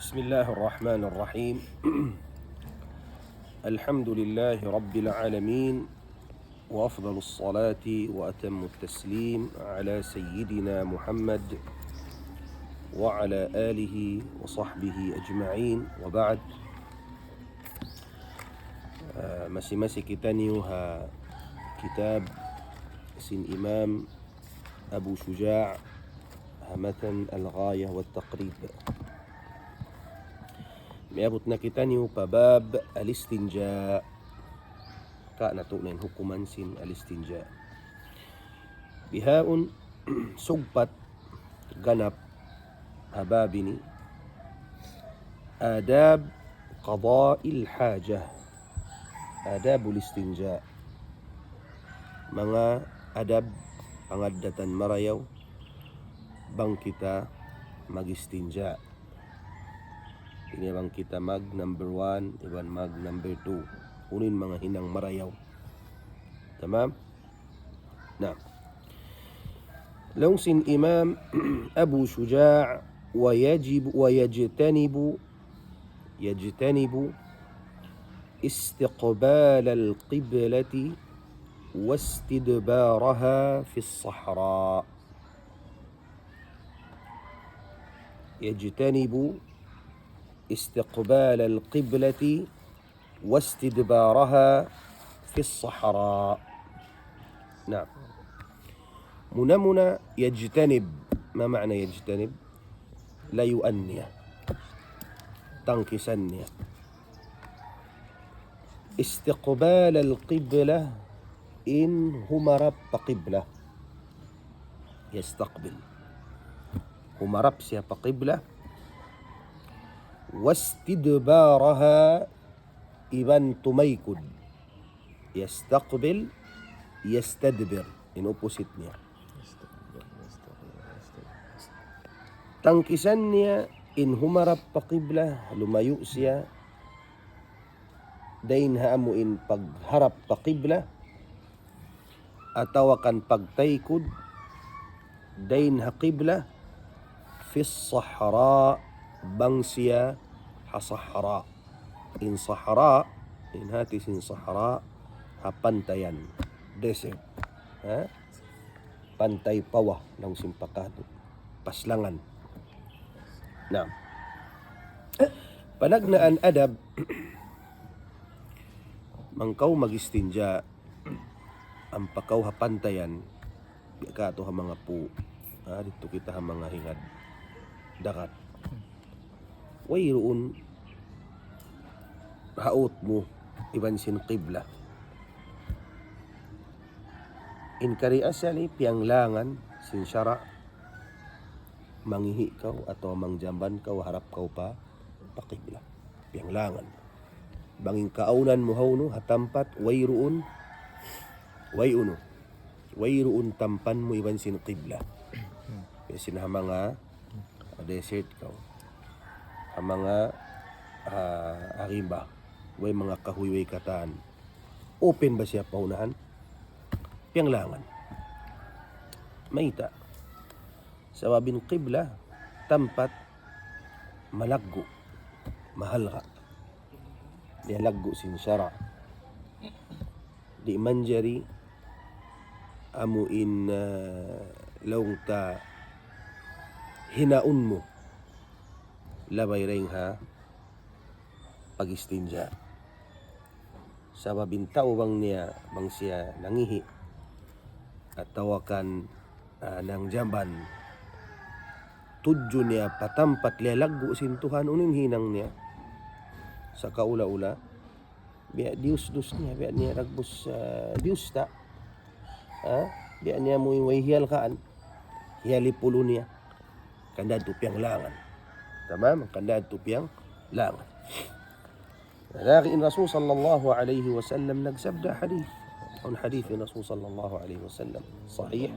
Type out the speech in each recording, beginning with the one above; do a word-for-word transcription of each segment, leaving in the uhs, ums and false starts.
بسم الله الرحمن الرحيم. الحمد لله رب العالمين، وأفضل الصلاة وأتم التسليم على سيدنا محمد وعلى آله وصحبه أجمعين، وبعد. Ah, masi-masi kitaniyu ha kitab sin Imam Abu Shuja', ha matan Al-Ghayah wa Taqrib. Miyabut na kitaniyu pa bab al-istinja. Ka natu' na in hukuman sin al-istinja. Bihaun sugpat ganap ha bab ini. Adab qada'il hajah. Adabul istinja. Manga adab pangaddatan marayaw bang kita mag-istinja. Ini bang kita mag number one, iban mag number two. Unu in manga hinang marayaw. Tamam? Na. Laung sin Imam Abu Shuja', ويجب، ويجتنب، يجتنب استقبال القبلة واستدبارها في الصحراء. يجتنب استقبال القبلة واستدبارها في الصحراء. Naam. Muna-muna, yajtanib. Ma ma'na yajtanib? Layuan niya. Tangkisan niya. Istiqbal al-qiblah, in humarap pa qiblah. Yastaqbil. Humarap siya pa qiblah. Wastidbaraha, iban tumaykud. Yastaqbil, yastadbir. In opposite niya. Tangkisan niya in humarap pa qiblah, lumayu' siya, dayn ha amu in pagharap pa qiblah, atawa kan pagtaykud, dayn ha qiblah, fi sahra, bang siya ha sahra. In sahra, in hati sin sahra, ha pantayan, desert. Ha? Pantay pawa, laung sin pakatu. Paslangan. Na. Panagnaan adab, bang kaw mag-istinja, ampa kaw ha pantayan, biya' katu' ha manga pu'. Ha, didtu kita ha manga hingad dagat. Wayruun ha ut mu iban sin qiblah. In kari asali piyanglangan sin sara', mangihi' kaw atawa mangjamban kaw harap kaw pa, pa qiblah. Piyanglangan. Bang in kaawnan mu hawnu ha tampat wayruun, way unu, wayruun tampan mu iban sin qiblah. Biya' sin ha manga desert kaw. Ha manga, ah, ha rimba. Way manga kahuy, way katan. Open ba siya pa unahan? Piyanglangan. Mayta'? Sabab in qiblah, tampat malaggu', mahalga'. Diyalaggu' sin sara'. Di' manjari amu in, ah, laung ta hinaun mu labay dayn ha pag-istinja. Sabab in tau bang niya, bang siya nangihi', atawa kan, ah, nangjamban, tudju niya pa tampat liyalaggu' sin Tuhan, unu in hinang niya? Sa kaula-ula, biya' diyus-dus niya, biya' niya dagbus, ah, diyus ta. Ha? Biya' niya mu in way hiyal kaan. Hiyal ipulu niya. Hangkan da tu piyanglangan. Tamam? Hangkan da tu piyanglangan. Laung in Rasul sallallahu alayhi wasallam nagsabda hadith. Awn hadith in Rasul sallallahu alayhi wasallam. Sahih.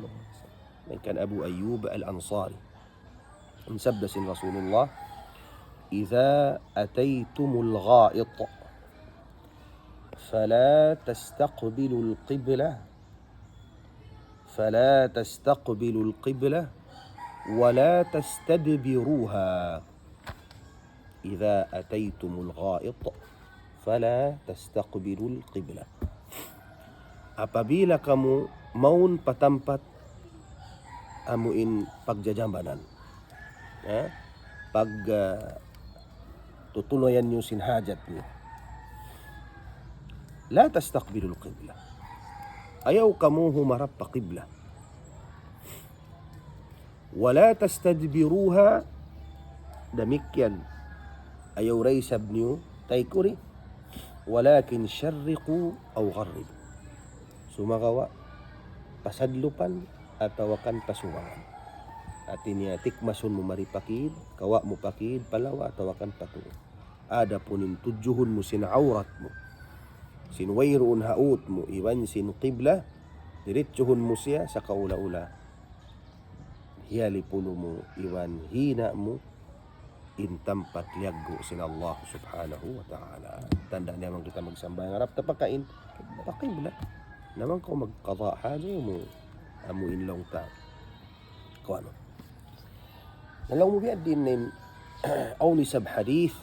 Dayn kan Abu Ayyub Al-Ansari. In sabda sin Rasulullah, إذا أتيتم الغائط فلا تستقبلوا القبلة، فلا تستقبلوا القبلة ولا تستدبروها. إذا أتيتم الغائط فلا تستقبلوا القبلة. Apabila kamu mawn pa tampat amu in pagjajambanan, ha? Pag, ah, tutunayan niyu sin hajat niyu. لا تستقبلوا القبلة. Ayaw kamu humarap pa qibla. ولا تستدبروها, damikkiyan ayaw da isab niyu taykuri. ولكن شرقوا أو غربوا. Sumagawa' pasadlupan atawa kan pasubangan. Hati niya tikmasun mu mari pa kid, kawa' mu pa kid, pa lawa atawa kan pa tuu. Adapun in tudjuhun mu sin awrat mu, sin wayruun ha ut mu, iban sin qibla, diritsuhun mu siya sakaula-ula. Hiyalipunu mu iban hina' mu in tampat liyaggu' sin Allah Subhanahu wa Ta'ala. Tanda' niya bang kita magsambahayang harap ta pa kain, pa qibla. Na bang kaw magqada haja mu, amu in laung ta. Kuwan. Na laung mu biya' diin in, awn isab hadith,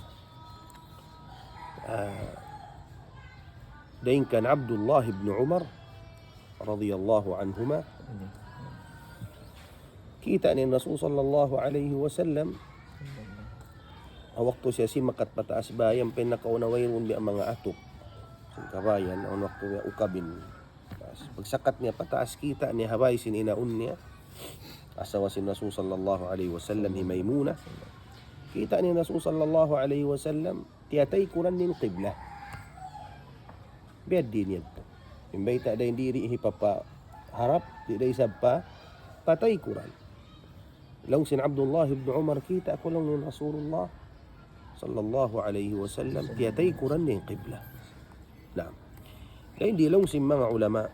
ah, dayn kan Abdullah ibn Umar, radiyallahu anhuma. Kita' niya in Rasul sallallahu alayhi wasallam, ha waktu siya simakat pataas bay, ampa in nakauna wayruun biya' manga atup sin kabayan, awn waktu biya' ukab in taas. Pagsakat niya pataas, kita' niya ha bay sin inaun niya, asawa sin Rasul sallallahu alayhi wasallam, hi Maymuna. Kita' niya in Rasul sallallahu alayhi wasallam, tiyataykuran niya in qibla. Biya' diin yadtu. In bayta' dayn di, di' hipapaharap, di' da isab pa, pataykuran. Laung sin Abdullah ibn Umar, kita' ku laung in Rasulullah sallallahu alayhi wasallam, tiyataykuran niya in qibla. Naam. Dayn di laung sin manga ulama.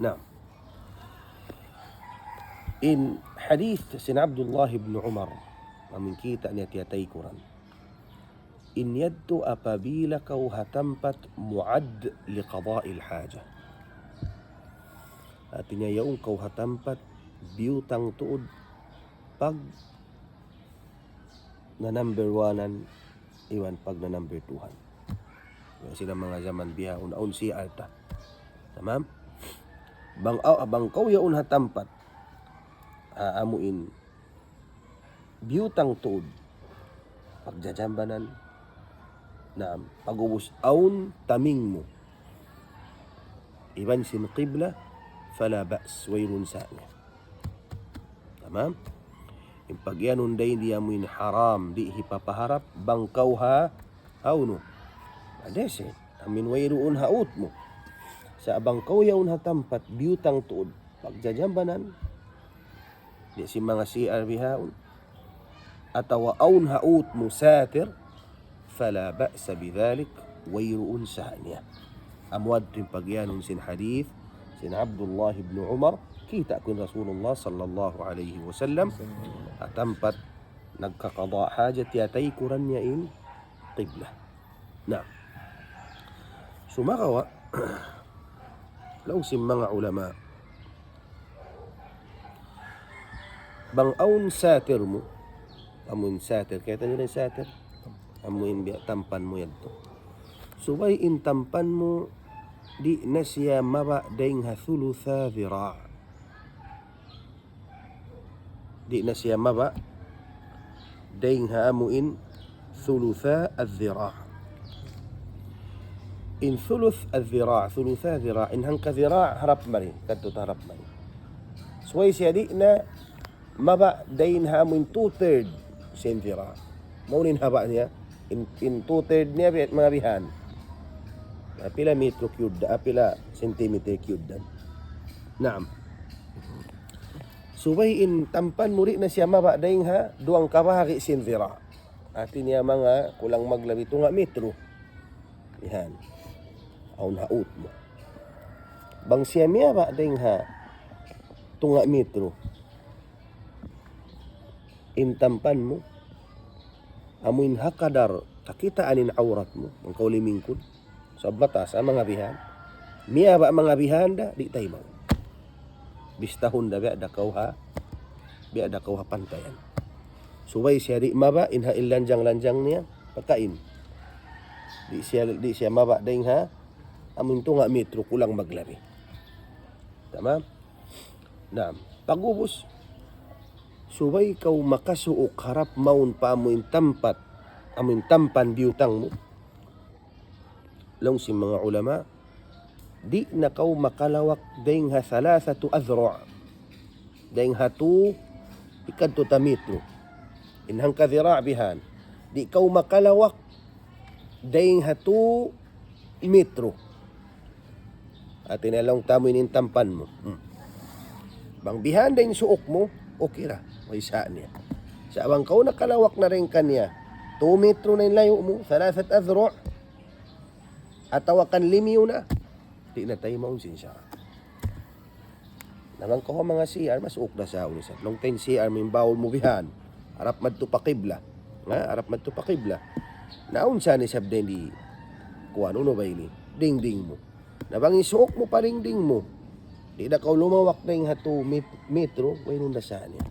Naam. In hadith sin Abdullah ibn Umar, amu in kita' niya tiyataykuran. In yadtu apabila kaw ha tampat معد لقضاء الحاجة. Hati niya yaun kaw ha tampat biyutang tuud pag na number one-an iban pag na number two-han. Yan sila manga jaman bihaun, awn C R ta. Tamam? Bang, aw, bang kaw yaun ha tampat, ah, amu in biyutang tuud pagjajambanan. Naam, pag'ubus awn taming mu iban sin qibla, فلا بأس, wayruun sa niya. Tamam? In pagiyanun dayn di amu in haram, di' hipapaharap, bang kaw ha, ha unu. Adese, amu in wayruun ha ut mu. Sa' bang kaw yaun ha tampat, biyutang tuud pagjajambanan, di' sin manga C R bihaun. Atawa awn ha ut mu satir, فلا بأس بذلك, wayruun sa niya. Amu yadtu in pagiyanun sin hadith sin Abdullah ibn Umar, kita' ku in Rasulullah sallallahu alayhi wasallam, ha tampat nagkaqada hajat, tiyataykuran niya in qibla. Na, sumagawa', laung sin manga ulama, bang awn satir mu, amu in satir, kayta' niyu in satir, amu in biya' tampan mu yadtu. Subay in tampan mu, di' na siya mababa' dayn ha ثلثا ذراع. Di' na siya mababa' dayn ha amu in ثلثا الذراع. In ثلثا الذراع, ثلثا ذراع, in hangka ذراع harap mari, kadtu ta harap mari. Subay siya di' na mababa' dayn ha amu in two-third sin ذراع. Mawn in haba' niya, in, in two-third niya bi-, manga bihan. Ah, pila metro cube da, ah, pila centimeter cube da. Naam. Subay in tampan mu di' na siya mababa' dayn ha duwang kabahagi' sin ذراع. Hati niya manga kulang maglabi tunga' metro. Yan. Awn ha ut mu. Bang siya miyababa' dayn ha tunga' metro in tampan mu, amu in ha kadar kakitaan in awrat mu, bang kaw limingkud. Sa' mataas, ah, manga bihan. Miyababa' manga bihan da, di' taymaun. Bistahun da biya' da kaw ha, biya' da kaw ha pantayan. Subay siya di' mababa' in ha in lanjang-lanjang niya, pakain. Di' siya, di' siya mababa' dayn ha, amun tunga' metro kulang maglabi. Tamam? Naam. Pag'ubus, subay kaw makasuuk harap mawn pa amun tampat, amun tampan biyutang mu. Laung sin manga ulama, di' na kaw makalawak dayn ha thalathatu adhru'. Dayn ha tu, hikadtu ta metro. In hangka dhira' bihan. Di' kaw makalawak dayn ha tu metro. Hati niya laung ta amu in tampan mu. Hmm. Bang bihan da in suuk mu, okay ra. Way sa' niya. Sa' bang kaw nakalawak na dayn kaniya, tu metro na in layu' mu, thalathat adhru', atawa kan limiyu na, di' na taymaun sin sara'. Na bang kaw ha manga C R, masuuk da sa' unu sa'. Laung ta in C R mu in bawul mu bihan. Harap madtu pa qibla. Ha? Harap madtu pa qibla. Na awn sa' ni sabda di' kuwan, unu ba ini? Dingding mu. Na bang in suuk mu pa dingding mu, di' da kaw lumawak dayn ha tu met-, metro, wayruun da sa' niya.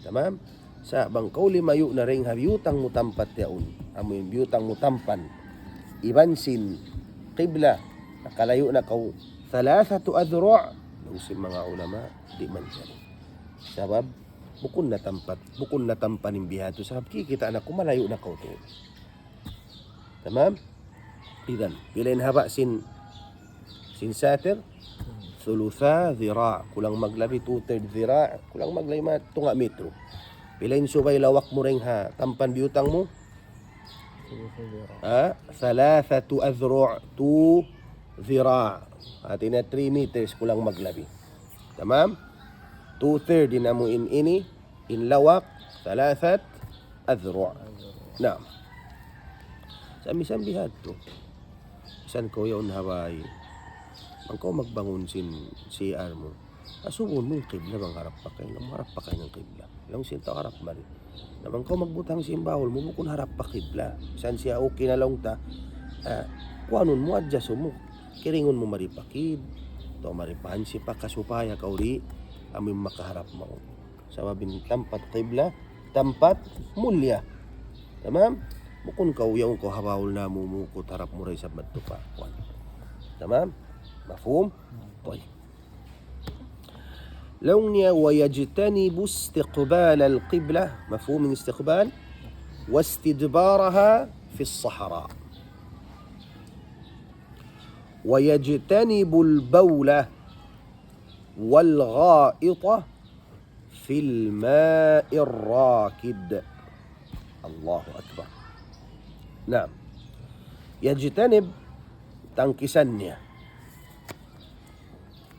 Tamam? Sa' bang kaw limayu' na dayn ha biyutang mu tampat yaun, amu in biyutang mu tampan, iban sin qibla, nakalayu' na kaw thalathatu adhru', laung sin manga ulama, di' manjari. Sabab, bukun na tampat, bukun na tampan in biha' tu, sabab kikita' na kaw malayu' na kaw tu. Tamam? Idan, pila in haba' sin, sin satir? Thulutha dhira', kulang maglabi two-third dhira', kulang maglabi ma tunga' metro. Pila in subay lawak mu dayn ha tampan biyutang mu? Ha? Thalathatu adhru', two dhira'. Hati niya three meters kulang maglabi. Tamam? Two-third in amu in ini, in lawak, thalathat adhru'. Naam. Sa' misan biha' tu. Misan kaw yaun ha bay. Bang kaw magbangun sin C R mu, asubuhun mu in qibla bang harap pa kaymu, harap pa kaymu in qibla. Laung sin tau harap mari. Na bang kaw magbutang sin bawul mu, bukun harap pa qibla. Misan siya okay na laung ta, ah, kuwanun mu, adjust mu. Kiringun mu mari pa kid, atawa mari pa hansi pa, kasupaya kaw di', amu in makaharap mawn. Sabab in tampat qibla, tampat mulia. Tamam? Bukun kaw yaun kaw ha bawul na mu, mukut harap mu da isab madtu pa kuwan. Tamam? Mafhum? Tayyib. Laung niya, ويجتنب استقبال القبلة. Mafhum in istiqbal? واستدبارها في الصحراء. ويجتنب البول والغائط في الماء الراكد. Allahu Akbar. Naam. Yajtanib, tangkisan niya.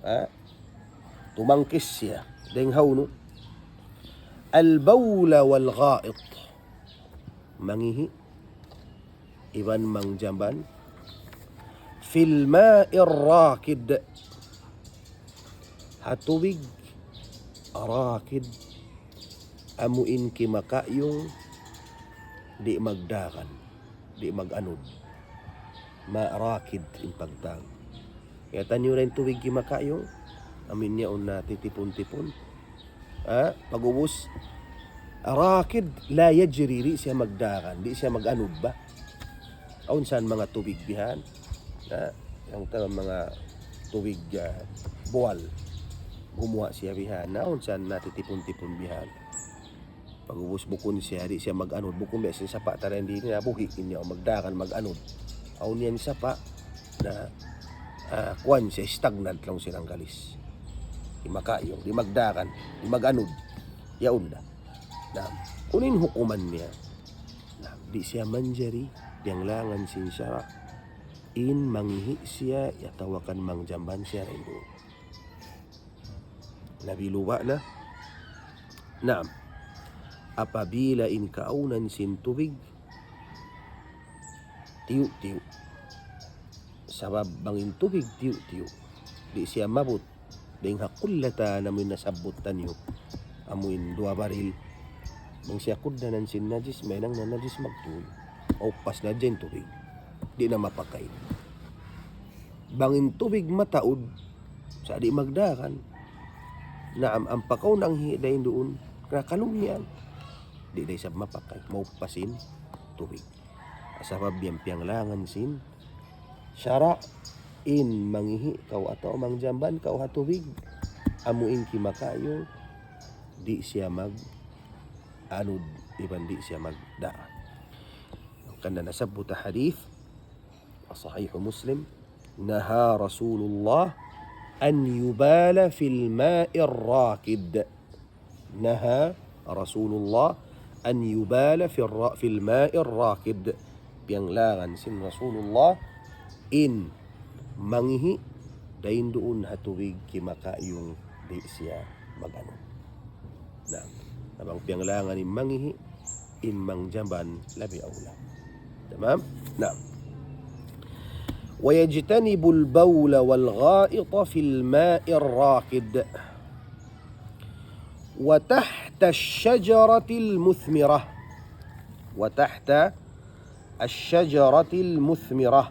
Ha? Tumangkis siya. Dayn ha unu? البول والغائط. Mangihi'. Iban mangjamban. في الماء الراكد. Ha tubig rakid. Amu in kimakayung, di' magdagan, di' mag-anud. Ma rakid in pagtawag. Kaya tanyu rin tubig kimakayung, amu in niya un na titipun-tipun. Ha? Pag'ubus, rakid la yajri, di' siya magdagan, di' siya mag-anud ba? Awn san manga tubig bihan. Ha? Yang taman manga tubig, ah, buwal. Gumuwa' siya bihan. Na awn san natitipun-tipun bihan. Pag'ubus bukun siya, di' siya mag-anud. Bukun biya' sin sapa' ta dayn di, nabuhi' in niya, magdagan mag-anud. Awn yan sapa', na, ah, kuwan siya, stagnant laung sin Anggalis. Di' makayung, di' magdagan, di' mag-anud. Yaun da. Na, unu in hukuman niya? Na, di' siya manjari, diyanglangan sin sara', in mangihi' siya, atawa kan mangjamban siya dayn duun. Nabiluba na. Naam. Apabila in kaawnan sin tubig, tiyu'-tiyu'. Sabab bang in tubig tiyu'-tiyu', di' siya mabut. Dayn ha kullatan amu in nasabbut taniyu. Amu in duwa baril. Bang siya kugdanan sin najis, mahinang na najis magtuy. Maupas na hadja in tubig. Di' na mapakay. Bang in tubig mataud, sa' di' magdagan. Naam, ampa kaw nangihi' dayn duun, kena kalung niyan. Di' da isab mapakay, maupas in tubig. Sabab yan piyanglangan sin sara'. In mangihi' kaw atawa mangjamban kaw ha tubig, amu in kimakayu, di' siya mag-anud, iban di' siya magdaa. Hangkan da nasabbut ha hadith, Sahih Muslim, نهى رسول الله أن يبال في الماء الراكد. نهى رسول الله أن يبال في الر-، في الماء الراكد. Piyanglangan sin Rasulullah in mangihi' dayn duun ha tubig kimakayung di' siya mag-anud. Na, na bang piyanglangan in mangihi', in mangjamban labi awla. Tamam? Na. ويجتنب البول والغائط في الماء الراكد وتحت الشجرة المثمرة. وتحت الشجرة المثمرة.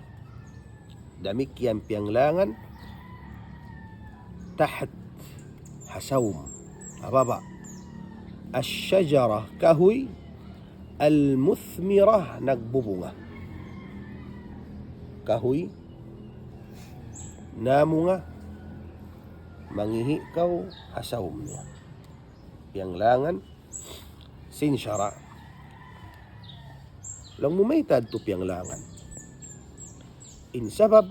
Damikkiyan piyanglangan taht, ha sawm, ha baba'. Ash-shajarah, kahuy, al-muthmirah, nagbubunga. Kahuy namunga, mangihi' kaw ha sawm niya. Piyanglangan sin sara'. Laung mu mayta' tu piyanglangan? In sabab,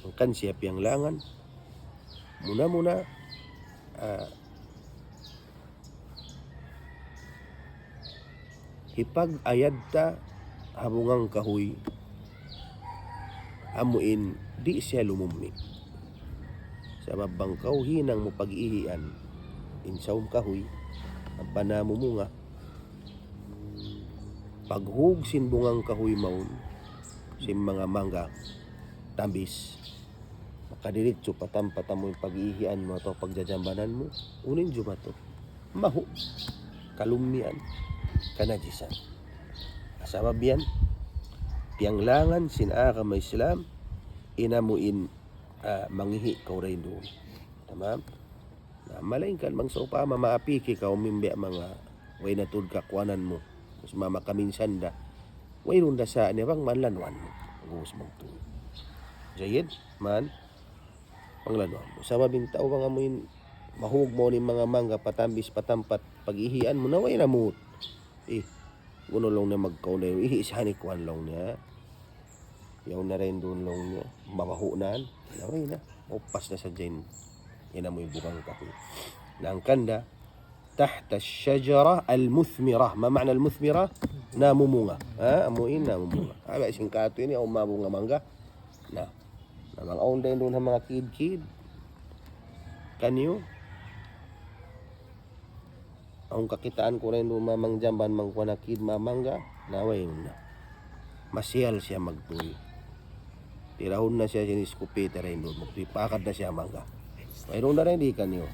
hangkan siya piyanglangan, muna-muna, ah, hipag-ayad ta ha bungang kahuy, amu in di' siya lumummi'. Sabab bang kaw hinang mu pag-ihian in sawm kahuy, ampa namumunga, paghug sin bungang kahuy mawn, sin manga mangga, tambis, makadiritsu pa tampat amu in pag-ihian mu atawa pagjajambanan mu, unu in jumatu? Mahu', kalummian, kanajisan. Sabab yan, piyanglangan sin agama Islam, in amu in, ah, mangihi' kaw dayn duun. Tamam? Na, malaingkan bang sawpama maapiki kaw mimbi' manga way na tuud kakuanan mu. Terus mama kaminsan da. Wayruun da sa' niya bang manlanuan mu. Gus magtuy. Jayyid, man, panglanuan mu. Sabab in tau bang amu in mahug mu in manga mangga patambis pa tampat pag-ihian mu na way na mut. Eh, gunu laung niya magkaun da ihi' sa' ni kuan laung niya. Yaun na dayn duun laung niya. Mabahu' na. Na way na. Upas na sadja in. Yan amu in bungang kahuy. Na hangkan da, tahta ash-shajarah al-muthmirah. Ma ma'na al-muthmirah? Namumunga. Ha? Amu in namumunga. Aba, singkatu ini, awn mabunga mangga. Na. Na, bang awn dayn duun ha manga kid-kid kaniyu, awn kakitaan ku dayn duun mamang jamban mangkuan ha kid mamangga, na way na. Masiyal siya magtuy. Tirahun na siya sin iskupita dayn duun, magtuy pakad na siya mangga. Wayruun da dayn di kaniyu.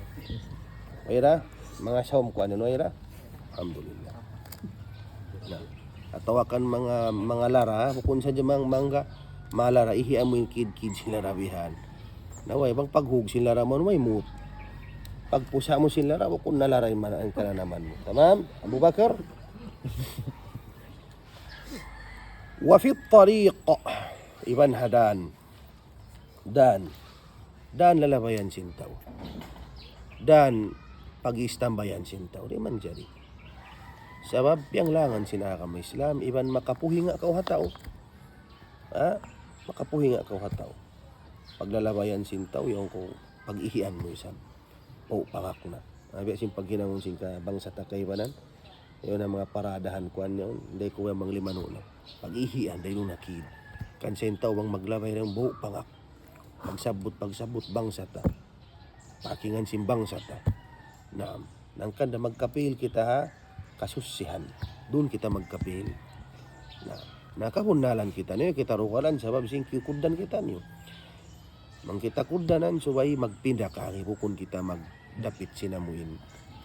Wayra, manga sawm kuan, wayra. Alhamdulillah. Na. Atawa kan manga, manga lara, bukun sadja mang-, mangga, manga lara, ihi' amu in kid-kid sin lara bihan. Na way, bang paghug sin lara mu, way mut. Pagpusa' mu sin lara, bukun na lara in mana-, in kananaman mu. Tamam? Abu Bakar? Wa fit tariq, iban ha dan. Dan. Dan lalabayan sin tau. Dan pag-istambayan sin tau. Di' manjari. Sabab piyanglangan sin agama Islam, iban makapuhinga kaw ha tau. Ha? Makapuhinga kaw ha tau. Paglalabayan sin tau, yaun ku pag-ihian mu isab. Bau' pangak na. Abi sin paghinangun sin kabangsa ta kaibanan. Yaun na manga paradahan kuan yaun. Di' ku yan manglimanun na. Pag-ihian, dayn duun na kid. Kan sin tau bang maglabay na yaun, bau' pangak. Pagsabbut, pagsabbut, bangsa ta. Pakingan sin bangsa ta. Naam. Hangkan da magkapil kita ha kasusihan. Duun kita magkapil. Na, na kabunnalan kita niyu, kita rukalan sabab sin kiyukuddan kita niyu. Bang kita kuddanan subay magpinda kari, bukun kita magdapit sin amu in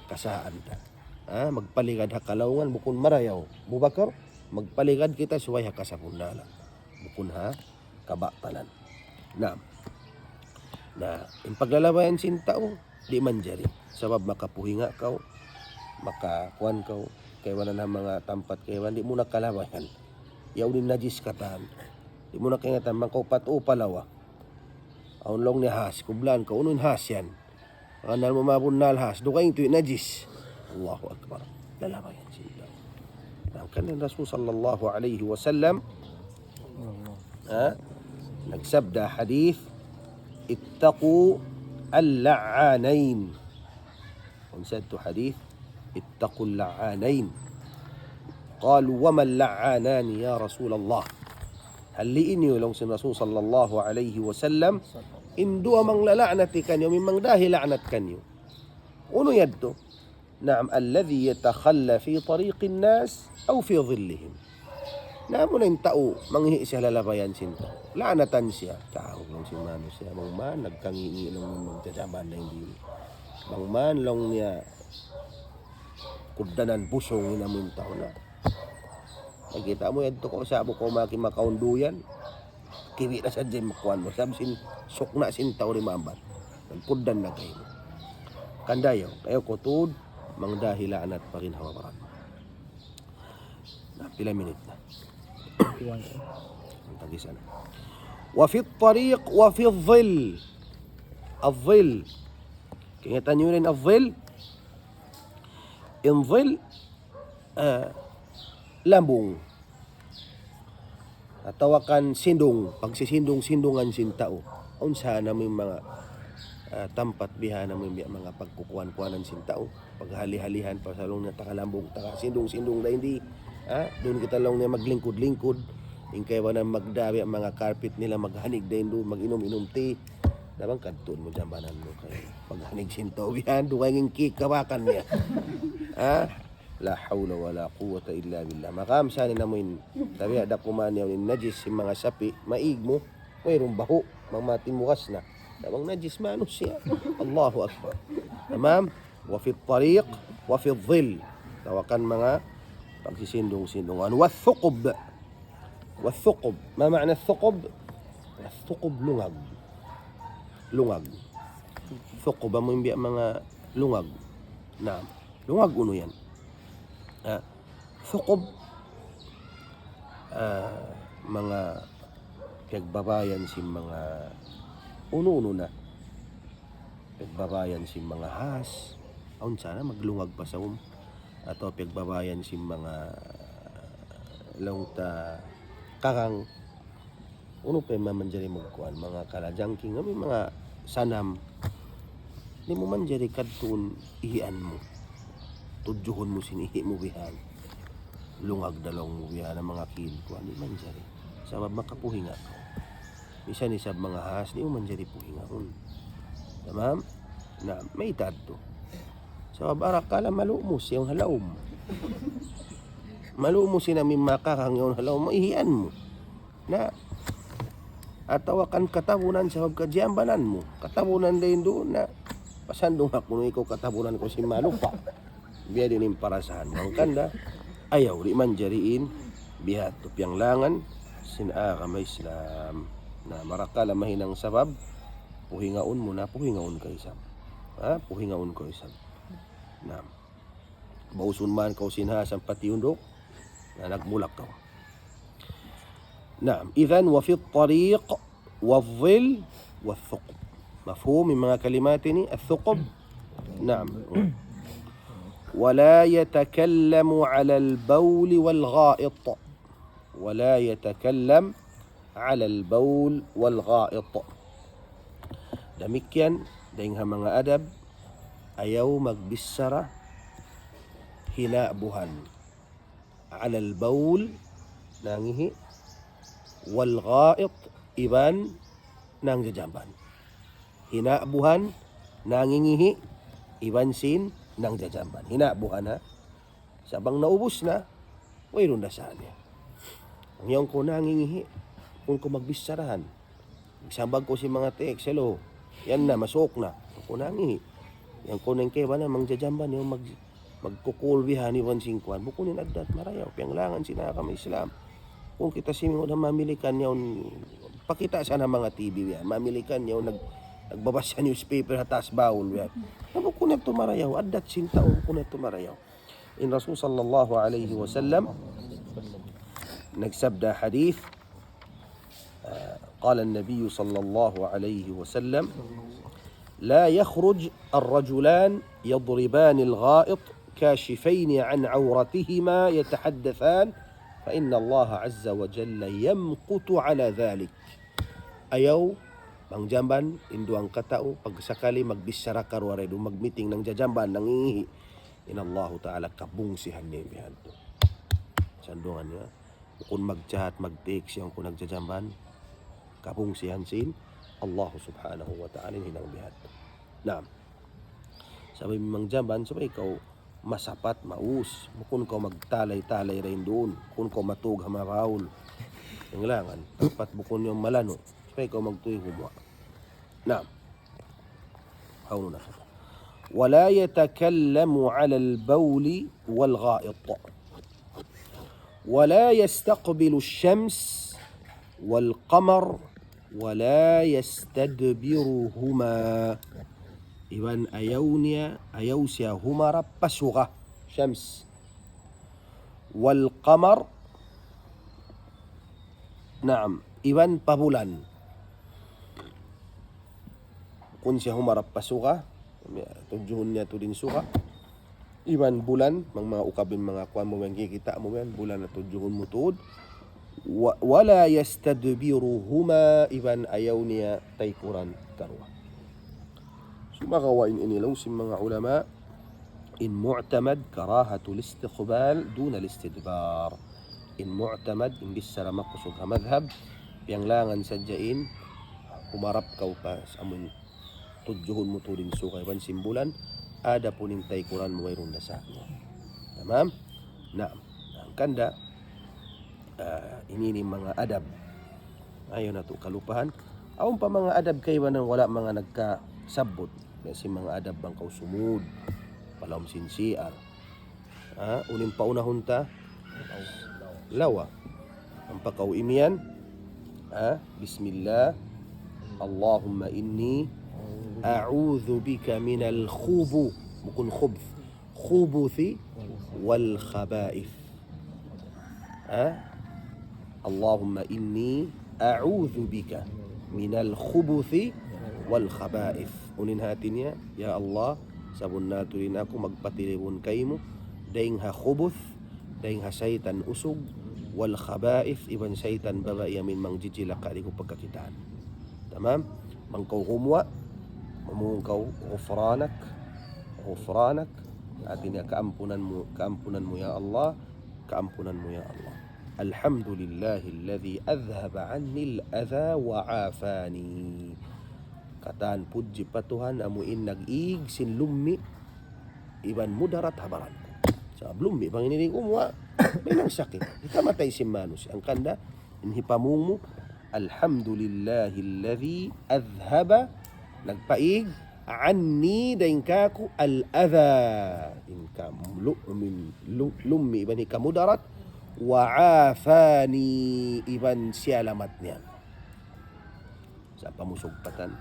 kasaan ta. Ha, magpaligad ha kalaungan, bukun marayaw. Abu Bakar, magpaligad kita subay ha kasabunnalan. Bukun ha kabatalan. Na, na, in paglalabayan sin tau, di' manjari. Sabab makapuhinga kaw, maka kuwan kaw, kaibanan ha manga tampat kaibanan, di' mu na kalabayan. Yaun in najis katan. Di' mu na kaingatan, mangkaupat u palawa. Awn laung niya has, kublaan kaw, unu in has yan? Manga nal mu mabunnal has, dugaing tuud najis. Allahu Akbar. Lalabayan sin tau. Hangkan in Rasul sallallahu alayhi wasallam, ha? Nagsabda hadith, "Ittaqu al-la'anayn." Unsa yadtu hadith, "Ittaqu al-la'anayn." Qalu, "Wa ma al-la'anani ya Rasulallah?" Halli'i niyu laung sin Rasul sallallahu alayhi wasallam, in duwa manglala'nat kaniyu, mimang dahi la'nat kaniyu. Unu yadtu? Naam, alladhi yatakhalla fi tariqin nas aw fi dhillihim. Na amu na in tau, mangihi' siya lalabayan sin tau. La'natan siya. Tau laung sin manusiya', bang man, nagkangi'-ngi' laung niya, magjajaban na in diri. Bang man laung niya, kugdanan busung in amu in tau na. Nakita' mu yadtu kaw, sa' bukun maki makaunduyan. Kiwi' na sadja in makuan mu. Sabab sin sukna' sin tau di' maambat. Nagkugdan na kaymu. Kandayaw, kayaw kutud, mangdahi la'nat pa ginhawa-baran. Na, pila minit na? Iwan ko. Ang tagisa na. Wa fi tariq, wa fi dhil. Adh-dhil. Kaingatan niyu in adh-dhil? In dhil, ah, lambung. Atawa kan sindung, pagsisindung-sindungan sin tau. Awn sa na amu in manga, ah, tampat biha' na amu in biya' manga pagkukuan-kuanan sin tau. Paghali-halihan, pasal laung niya taga lambung, taga sindung-sindung da hindi. Ha? Duun kita laung niya maglingkud-lingkud. In kaibanan magda biya' manga carpet nila, maghanig da hindu, mag-inum-inum tea. Na bang kadtuun mu jambanan mu kay paghanig sin tau bihan, dugaing in kikabakan niya. Ha? La hawla wa la quwwata illa billah. Maka amsa ni namu in, tabi ada kuman yaun in najis sin manga sapi', maig mu, wayruun bahu', mamati mugas na. Na bang najis manusiya'. Allahu Akbar. Tamam? Wa fi tariq, wa fi dhil. Tawakan manga pagsisindung-sindungan. Wa thuqub. Wa thuqub. Ma ma'na thuqub? Thuqub lungag. Lungag. Thuqub amu in biya' manga lungag. Naam. Lungag unu yan? Ah, thuqub, ah, manga piyagbabayan sin manga unu-unu na. Piyagbabayan sin manga has. Awn sa na maglungag pa saum. Atawa piyagbabayan sin manga laung ta karang. Unu pa in mamanjari magkuan, manga kalajangking, amu in manga sanam. Di' mu manjari kadtuun ihian mu. Tudjuhun mu sin ihi' mu bihan. Lungag da laung mu bihan, manga kid kuan, di' manjari. Sabab makapuhinga kaw. Misan isab manga has, di' mu manjari puhingaun. Tamam? Na, mayta' yadtu? Sabab arakala' malumus yaun ha lawm. Malumus in amu in manga karang yaun ha lawm, ihian mu. Na, atawa kan katabunan sabab kajambanan mu. Katabunan da hindu na, pasandung aku na ikaw katabunan ku sin malupa. Biya' diin in parasahan. Hangkan da, ayaw, di' manjari in, biya' yadtu piyanglangan sin agama Islam. Na, marakala' mahinang sabab, puhingaun mu na, puhingaun kaw isab. Ha? Puhingaun kaw isab. Na, bausun man kaw sin has ampa tiyunduk, na nagmulak kaw. Naam, idhan wa fi tariq, wa dhil, wa thuqub. Mafhum in manga kalimat ini? Al-thuqub? Naam. ولا يتكلم على البول والغائط. ولا يتكلم على البول والغائط. Damikkiyan, dayn ha manga adab, ayaw magbichara hinabuhan. على البول, nangihi', والغائط, iban nangjajamban. Hinabuhan, nangingihi', iban sin nangjajamban. Hinabuhan, ha? Sa' bang naubus na, wayruun da sa niya. Bang yaun kaw nangingihi', bukun kaw magbicharahan. Magsambag kaw sin manga text, "Hello, yan na, masuuk na." Bukun nangihi'. Yan kaw na in kaibanan, mangjajamban, yan mag-, magkukul bihan iban sin kuan. Bukun in addat marayaw, piyanglangan sin agama Islam. Bukun kita simingud ha mamilikan yaun, pakita' sa ha manga T V yan. Mamilikan yaun, nag-, nagbabasa newspaper ha taas baul yan. Na bukun yadtu marayaw, addat sin tau, bukun yadtu marayaw. In Rasul sallallahu alayhi wasallam nagsabda hadith, ah, قال النبي صلى الله عليه وسلم: لا يخرج الرجلان يضربان الغائط كاشفين عن عورتهما يتحدثان فإن الله عز وجل يمقت على ذلك. Ayaw mangjamban in duwa katau, pagsakali magbichara karuwa, magmiting nangjajamban, nangihi'. In Allahu Ta'ala kabungsihan niya bihan tu. Sandungan niya, bukun magchat, magtext yan kaw nagjajamban, kabungsihan sin Allah Subhanahu wa Ta'ala in hinang bihan tu. Naam. Sabab mangjamban, subay kaw masapat, maus. Bukun kaw magtalay-talay dayn duun. Bukun kaw matug ha mabaul. Kailangan, dapat bukun yan malanu'. Subay kaw magtuy gumuwa'. Naam. Hawnu na kita. ولا يتكلم على البول والغائط. ولا يستقبل الشمس والقمر ولا يستدبرهما. Iban ayaw niya, ayaw siya humarap pa suga, shams, wal qamar, naam, iban pa bulan. Bukun siya humarap pa suga, tudjuhun niya tuud in suga. Iban bulan, bang manga ukab in manga kuwan mu, bang kikita' mu yan, bulan na tudjuhun mu tuud. Wa-, ولا يستدبرهما, iban ayaw niya taykuran karuwa. Sumagawa' in ini laung sin manga ulama, in mu'tamad كراهة الاستقبال دون الاستدبار. In mu'tamad, in bichara makusug ha madhab, piyanglangan sadja in humarap kaw pa sa amun tudjuhun mu tuud in suga iban sin bulan, adapun in taykuran mu wayruun da sa niya. Tamam? Naam. Hangkan da, ah, ini, ini manga adab. Ayaw natu' kalupahan. Awn pa manga adab kaibanan wala' manga nagkasabbut. Biya' sin manga adab bang kaw sumud pa lawm sin C R. Ha, unu in paunahun ta? Lawa. Ampa kaw imiyan. Ha, bismillah. اللهم إني أعوذ بك من الخبث, bukun khubth. الخبث والخبائث. Ha? اللهم إني أعوذ بك من الخبث والخبائث. Unu in hati niya, ya Allah, sabunnal tuud in aku magpatilibun kaymu, dayn ha khubuth, dayn ha saytan usug, wal khaba'ith, iban saytan babai amu in mangjijilaka' di' ku pagkakitaan. Tamam? Bang kaw gumuwa', mamung kaw, ghufranak, ghufranak, hati niya kaampunan mu, kaampunan mu ya Allah, kaampunan mu ya Allah. الحمد لله الذي أذهب عني الأذى وعافاني. Katan pudji pa Tuhan amu in nag-ig sin lummi' iban mudarat ha baran ku. Sabab lummi' bang ini di' gumuwa', memang sakit. Hikamatay sin manusiya'. Hangkan da, in hipamung mu, الحمد لله الذي أذهب, nagpaig, عني, dayn kāku', الأذى, in ka-, lu-, min-, lu-, lummi' iban hikamudarat, وعافاني, iban siyalamat niya. Sa' pamusug patan.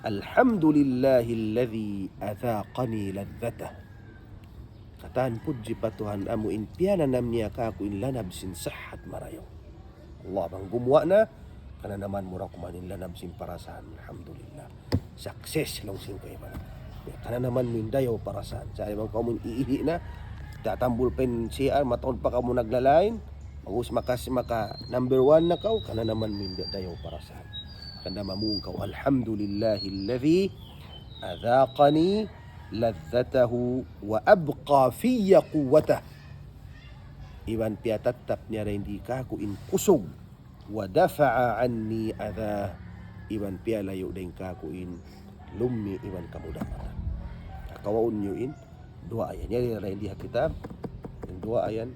الحمد لله الذي أذاقني لذته. Katan pudji pa Tuhan amu in piyananam niya kāku' in lanab sin sahat marayaw. Allah, bang gumuwa' na, kananaman mu ra kuman in lanab sin parasahan. Alhamdulillah. Success laung sin kaibanan. Ya, kananaman mu in dayaw parasahan. Sa' bang kaw mu in iihi' na, tatambul pa in C R, mataud pa kaw mu naglalain, bagus makas-, maka number one na kaw, kananaman mu in da-, dayaw parasahan. Hangkan da mamung kaw, الحمد لله الذي أذاقني لذته وأبقى في قوته. Iban piyatattap niya dayn di kāku' in kusug. ودفع عني أذاه. Iban piyalayu' dayn kāku' in lummi' iban kamudaratan. Kawaun niyu in duwaa yan. Yari dayn di ha kitab, in duwaa yan,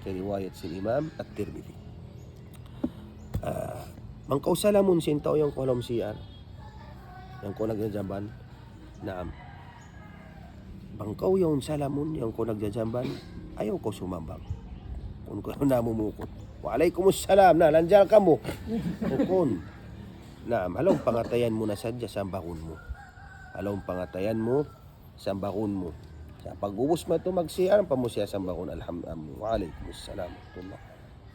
kariwayat sin Imam At-Tirmidhi. Ah, bang kaw salamun sin tau yan kaw ha lawm C R, yan kaw nagjajamban. Naam. Bang kaw yaun salamun, yan kaw nagjajamban, ayaw kaw sumambang. Kun kaw namumukut, "Wa alaykumus salam," na, lanjal kamu. Bukun. Naam, ha lawm pangatayan mu na sadja sambagun mu. Ha lawm pangatayan mu, sambagun mu. Sa' pag-ubus matu mag-C R, ampa mu siya sambahun, alham-, am-, wa alaykumus salam wa rahmatullah.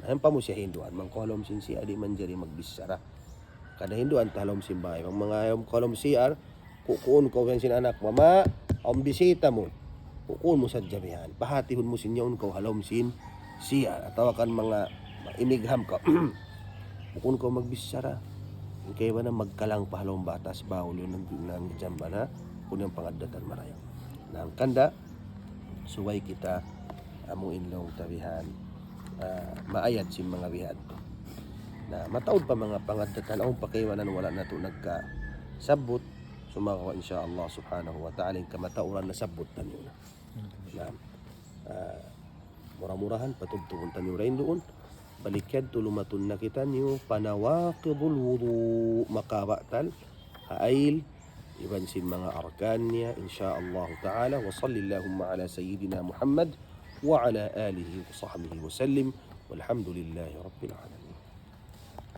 Na, ampa mu siya hinduan, bang kaw ha lawm sin C R, di' manjari magbichara. Kada hinduan ta ha lawm sin bāy. Bang manga ayaw kaw ha lawm C R, kukuun kaw yan sin anak, "Mama, awn bisita mu." Kukuun mu sadja bihan. Pahatihun mu sin yaun kaw ha lawm sin C R. Atawa kan manga imigham kaw. Bukun kaw magbichara. Kaibanan magkalang pa ha lawm batas, bawal yan nang, nang jamba na. Bukun yan pangaddatan marayaw. Na hangkan da, subay kita amu in laung ta bihan, ah, maayad sin manga bihan. Na mataud pa manga pangaddatan, awn pa kaibanan wala' natu' nagkasabbut. Sumagawa' insya Allah subhanahu wa ta'ala, in kamatauran nasabbut taniyu na. Na, ah, mura-murahan patubtubun taniyu dayn duun. Balik yadtu lumatun na kitaniyu pa nawaqidul wudu', makabatal ha ayl, iban sin manga arkan niya, insya Allah ta'ala. Wa sallallahumma ala sayyidina Muhammad wa ala alihi wa sahbihi wa sallim. Walhamdulillahi rabbil alamin.